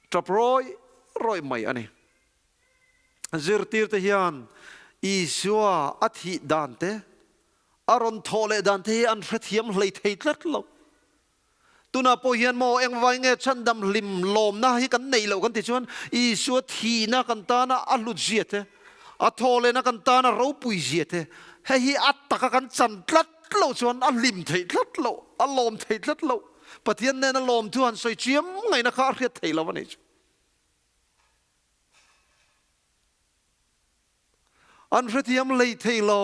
A: Tap rawih rawih mai a ni. Zirtirte hian Isua a thih dan te, a rawn thawh leh dan te hi an hrethiam hlei thei tlat lo. Tunah pawh hian maw engvai nge chhandam hlim lawmna hi kan neih loh kan ti chuan Isua thihna kan tana a hlut zia te, a thawhlehna kan tana ropui zia te, hei hi a taka kan chan tlat loh chuan a hlim theih tlat loh, a lawm theih tlat loh. Pathian nena lawm thu han sawi chiam ngaihna kha a hriat theih loh a nih chu. An hrethiam lei thei lo.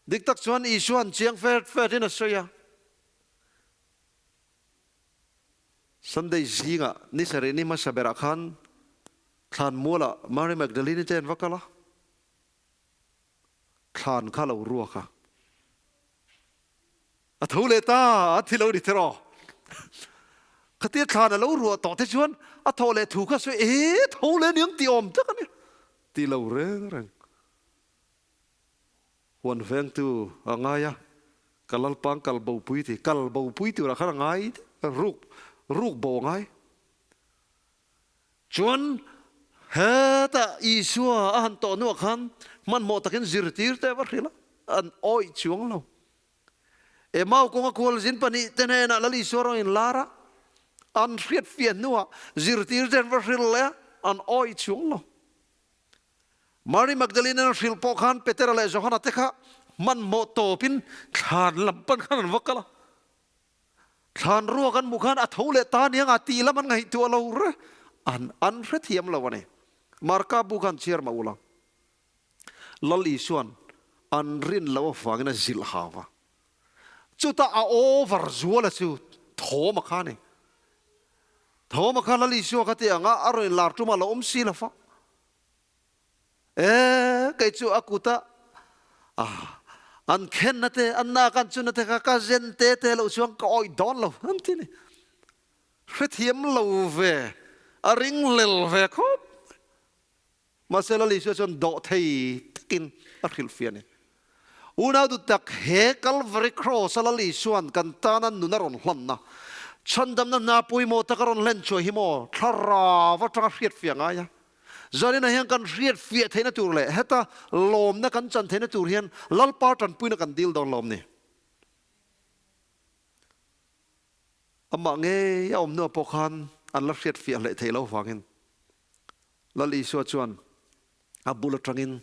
A: Dik tak chuan Isua an chiang fert fert in a sawi a. Sunday zingah ni sarih ni hmasa berah khan thlanmualah Mary Magdalene te an va kal a. Thlan kha lo ruak a. A tho leh ta, a thi lo ni tiraw? Khatia thlan a lo ruah tawh te chuan a thawh leh thu kha sawi, E, tho leh aniang tih awm tak a ni, ti lo reng reng. Huan vengtu a ngai a, ka lalpang kal bopui ti, kal bopui turah khan a ngai, ruk, ruk bo a ngai. Chuan hetah Isua a han tawh hnuah khan hmanhmawh takin zirtir te a va hrilh a, an awih chuang lo. Emau kawnga khualzin pahnihte hnenah Lal Isua rawn inlar a, an hriatfiah hnuah zirtirte an va hrilh leh a, an awih chuang lo. Mary Magdalene an hrilh pawh khan Petera leh Johana te kha hmanhmawh tawpin thlan lam pan khan an va kal a. Thlan ruak an hmuh khan a tho leh ta aniang a tih lam an ngaihtuah lo re, an an hrethiam lo a ni. Marka bu khan chhiar mah ula. Lal Isua'n an rin loh avangin a zilh hau va. Chutah a over zuala chu Thawma kha a ni. Thawma kha Lal Isua kha ti anga a rawn inlar tum a lo awm si lo va. E, kei chu a kuta an khenna te, an nak an chunna te kha ka zen te te loh chuan ka awih dawn lo an ti a ni. Hrethiam lo ve, a ringlel ve khawp. Mahse Lal Isua chuan dawh thei takin a hrilhfiah a ni. Unau duh tak, he Kalvari Kraws-a Lal Isua'n kan tana nun a rawn hlanna, chhandamna hna pawimawh tak a rawn hlen chhuah hi maw thlarau atanga hriatfiah ngai a. Zaninah hian kan hriatfiah theihna tur leh heta lawmna kan chan theihna tur hian Lalpa tanpuina kan dil dawn lawm ni. Amah ngei a awm hnuah pawh khan an la hriatfiah hleh theih loh vangin Lal Isua chuan a bul atangin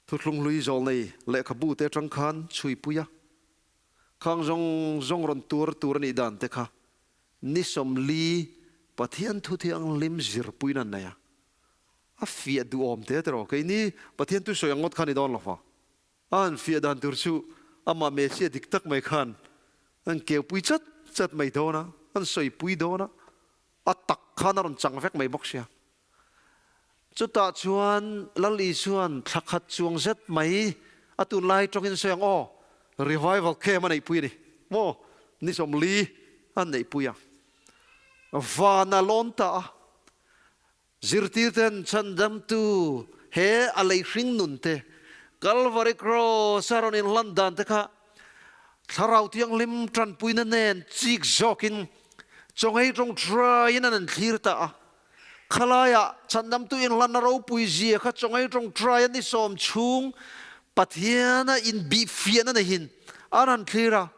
A: thuthlung hlui zawlnei lehkhabu te atang khan chhuipui a, khang zawng zawng rawn tuar tur a nih dan te kha ni 40 Pathian thu thianghlim zirpuiin an nei a, a fiah duhawm te tiraw? Keini Pathian thu sawi ang ngawt kha ni dawn lo fa. A han fiah dan tur chu amah Messia dik tak mai khan an keupui chat chat mai dawn a, an sawipui dawn a, a tak khan a rawn chang vek mai bawk sia. Chutah chuan Lal Isua'n thla khat chuang zet mai a tunlai tawngin sawi ang aw, revival camp a neihpui a ni maw, ni 40 an neihpui a, van a lawn ta a, Zirtirten chhandamtu he a lei hring nun te, Kalvari Kraws a rawn inhlan dan te kha Thlarau Thianghlim tanpuina nen chik zawkin chawngei tawngtaiin an inthlir ta a. Khalaiah chhandamtu inhlanna ropui zia kha chawngei tawngtai a ni sawm chhung Pathiana inbihfiahna neihin an han thlir a.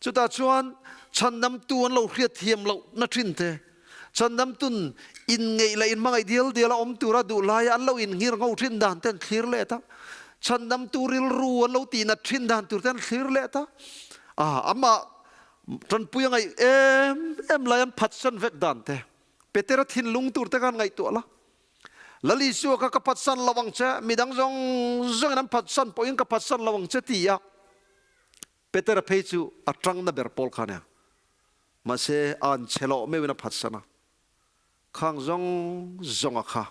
A: Chutah chuan chhandamtu an lo hriatthiam lohna thin te, chhandamtun inngeih leh inhmangaih dial diala awm tura duh laia an lo inngir ngo thin dan te an thlir let a, chhandamtu rilru an lo tihnat thin dan tur te an thlir let a, ah, amah tanpui a ngaih em em lai an phatsan vek dan te, Petera thinlung tur te khan ngaihtuah la. Lal Isua kha ka phatsan lo ang che, midang zawng zawngin an phatsan pawhin ka phatsan lo ang che ti a. Petera phei chu a tangna ber pawl kha nia. Mahse, a an chhe loh meuhin a phatsan a. Khang zawng zawnga kha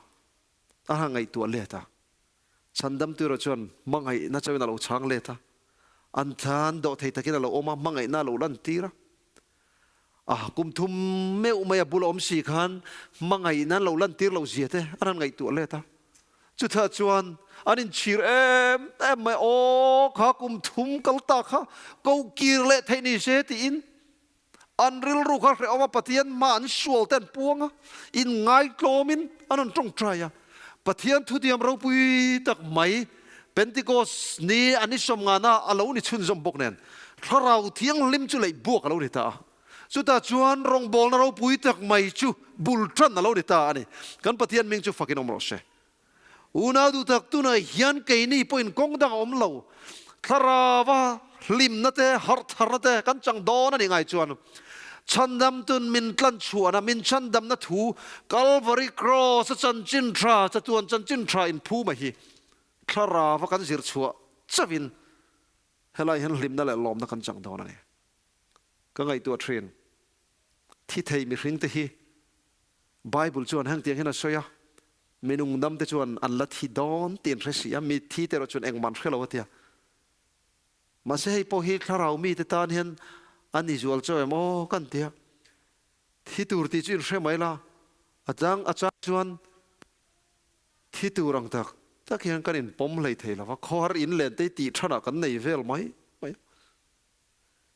A: a han ngaihtuah let a. Chhandamtu erawh chuan hmangaihna chauhin a lo chhang let a. An tan dawhthei takin a lo awm a, hmangaihna a lo lantir a. A kum thum meuh mai a bula awm si khan hmangaihna an lo lantir loh zia te an han ngaihtuah let a. Chutah chuan an inchhir em em mai, Aw, kha kum thum kal ta kha ko kir leh theih ni se tiin an rilru kha hrehawm a, Pathian hma an sual te an puang a, inngaihtlawmin an rawn tawngtai a. Pathian thutiam ropui tak mai Pentecost ni an i sawm ngana a lo ni chhunzawm bawk nen Thlarau Thianghlim chu leih buak a lo ni ta a. Chutah chuan rawngbawlna ropui tak mai chu bul tan a lo ni ta a ni. Kan Pathian hming chu fakin awm rawh se. Unau duh tak tunah hian keini pawhin kawng dang a awm lo. Thlarauva hlimna te, harh tharna te kan chang dawn a nih ngai chuan Chhandamtun min tlan chhuahna, min chhandamna thu Kalvari Kraws a chanchin tha, chatuan chanchin tha inphuma hi Thlarauva kan zir chhuah chauhin helai hian hlimna leh lawmna kan chang dawn a ni. Ka ngaihtuah thin. Thi thei mihring te hi Bible chuan hengtiang hian a sawi a, mi nungdam te chuan an la thi dawn tih an hre si a, mi thi te erawh chuan engmah an hre lo a tia. Mahse hei pawh hi thlarau mite tan hian a ni zual chauh em aw kan tia. Thi tur tih chu in hre mai la, a chang a chang chuan thi tur ang tak tak hian kan inpawm hlei thei lo va, khawhar in len te hi tih thanah kan nei vel mai mai a.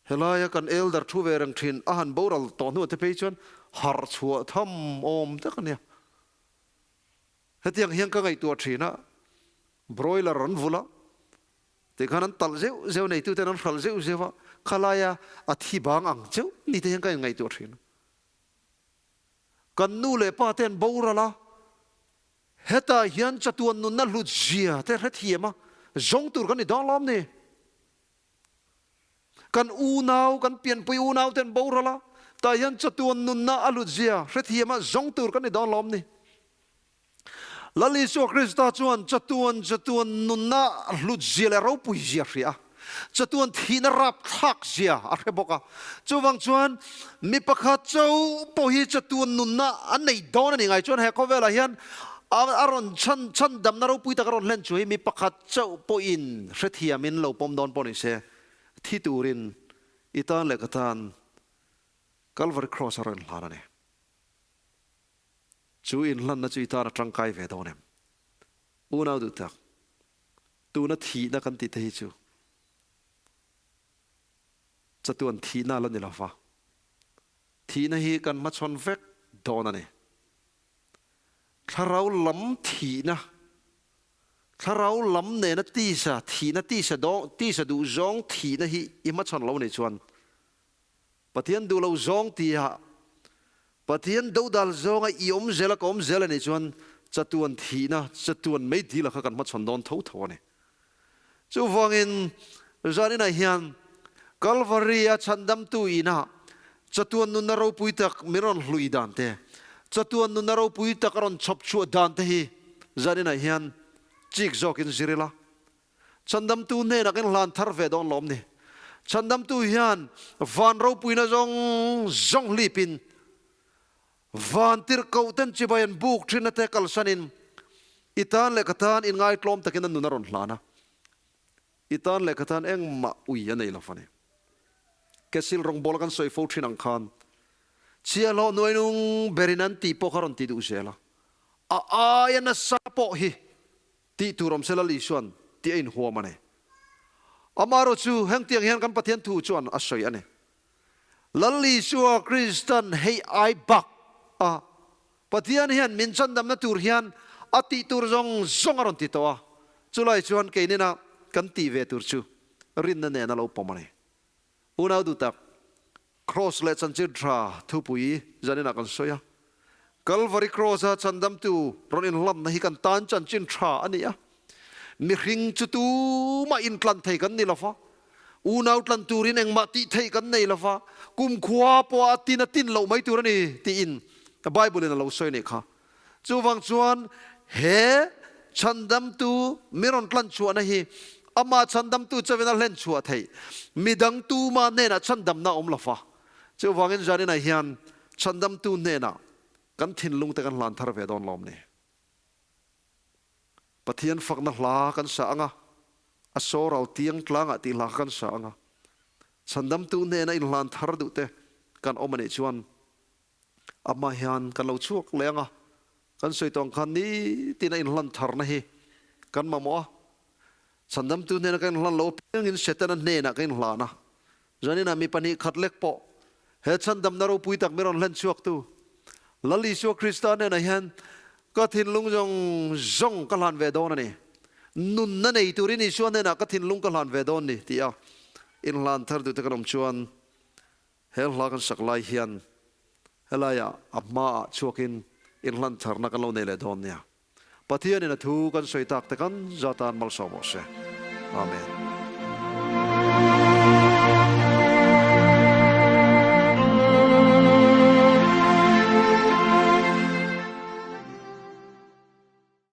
A: Helaia kan elder thu ve reng thin a han boral tawh hnuah te phei chuan harh chhuah tham awm tak a nia. Hetiang hian ka ngaihtuah thin a, broiler an vul a, tikhan an talh zeuh zeuh neituten an hralh zeuh zeuh a, khalaia a thi bang ang cheuh ni te hian ka inngaihtuah thin a. Kan nu leh pa te an boral a, hetah hian chatuan nunna hlut zia te hrethiam a, zawng tur kan ni dawn lawm ni. Kan unau, kan pianpui unau ten boral a, tah hian chatuan nunna a hlut zia hrethiam a zawng tur kan ni dawn lawm ni. Lal Isua Krista chuan chatuan chatuan nunna hlut zia leh ropui zia hria a, chatuan thihna rapthlak zia a hre bawk a. Chuvang chuan mi pakhat chauh pawh hi chatuan nunna a nei dawn a ni ngai chuan he khawvelah hian a rawn chhan chhandamna ropui tak a rawn hlen chu hi mi pakhat Chauh pawhin hrethiamin lo pawm dawn pawh ni se, thi turin i tan leh ka tan Calvary Cross a rawn hlan a ni. Chu inhlanna chu i tan a tangkai ve dawn em? Unau duh tak, tuna thihna kan tih te hi chu chatuan thihna a la ni lo va, thihna hi kan hmachhawn vek dawn a ni. Thlarau lam thihna Thlarau lam nena tisa thihna, tisa dawng, tisa duh zawng thihna hi i hmachhawn lo nih chuan Pathian duh lo zawng tiha Pathian dodal zawnga i awm zel a ka awm zel a nih chuan chatuan thihna, chatuan meidila kha kan hmachhawn dawn tho tho a ni. Chuvangin zaninah hian Kalvari-a chhandamtu inah chatuan nunna ropui tak min rawn hlui dan te, chatuan nunna ropui tak a rawn chhawp chhuah dan te hi zaninah hian chik zawkin zir ila. Chhandamtu hnenah kan hlan thar ve dawn lawm ni. Chhandamtu hian van ropuina zawng zawng hlipin van tirhkoh ten chibai an buk thin a te kalsanin i tan leh ka tan inngaitlawm takin a nun a rawn hlan a. I tan leh ka tan engmah ui a nei lo fani. Kesil rawngbawla kan sawi fo thin ang khan chhiahhlawh nuainung berin an tih pawh kha rawn ti duh zel a, a aia nasa pawh hi tih tur awm se Lal Isuan tih a inhuam a ni. Amaherawh chu hengtiang hian kan Pathian thu chuan a sawi a ni. Lal Isua Kristan hei ai bak a Pathian hian min chandamna tur hian a tih tur zawng zawng a rawn ti tawh a, chulai chuan keinina kan tih ve tur chu rinna nen a lo pawm a ni. Unau duh tak, Kraws leh chanchin tha thupui zaninah kan sawi a, Kalvari Kraws-a chandamtu rawn inhlamna hi kan tan chanchin tha a ni a, mihring chu tumah intlan thei kan ni lo va, Unau tlan turin engmah tih theih kan nei lova, kumkhua pawha a tin a tin loh mai tur a ni tiin Bible-in a lo sawi nih kha. Chuvang chuan he chhandamtu mi rawn tlan chhuahna hi amah chhandamtu chauhin a hlen chhuah theih, midang tuma hnenah chhandamna a awm lova. Chuvangin zaninah hian chhandamtu hnenah kan thinlungte kan hlan thar ve dawn lawm ni. Pathian fakna hla kan sa ang a, a sawral tiang tlangah tih hla kha kan sa ang a. Chhandamtu hnena inhlan thar duh te kan awm a nih chuan amah hian kan lo chhuak leh ang a, kan sawi tawh ang khan nitin a inhlan tharna hi kan mamawh a. Chhandamtu hnena kan inhlan lo apiangin Setana hnenah kan inhlan a. Zaninah mi pahnih khat lek pawh he chhandamna ropui tak mi rawn hlen chhuaktu Lal Isua Krista hnenah hian ka thinlung zawng zawng ka hlan ve dawn a ni. Nunna nei turin Isua hnenah ka thinlung ka hlan ve dawn ni tih a inhlan thar duhte kan awm chuan. He hla kan sak lai hian helaiah a hmaah chhuakin inhlan tharna kan lo nei leh dawn nia. Pathianin a thu kan sawi tak te kan zatan malsawm rawh se. Amen.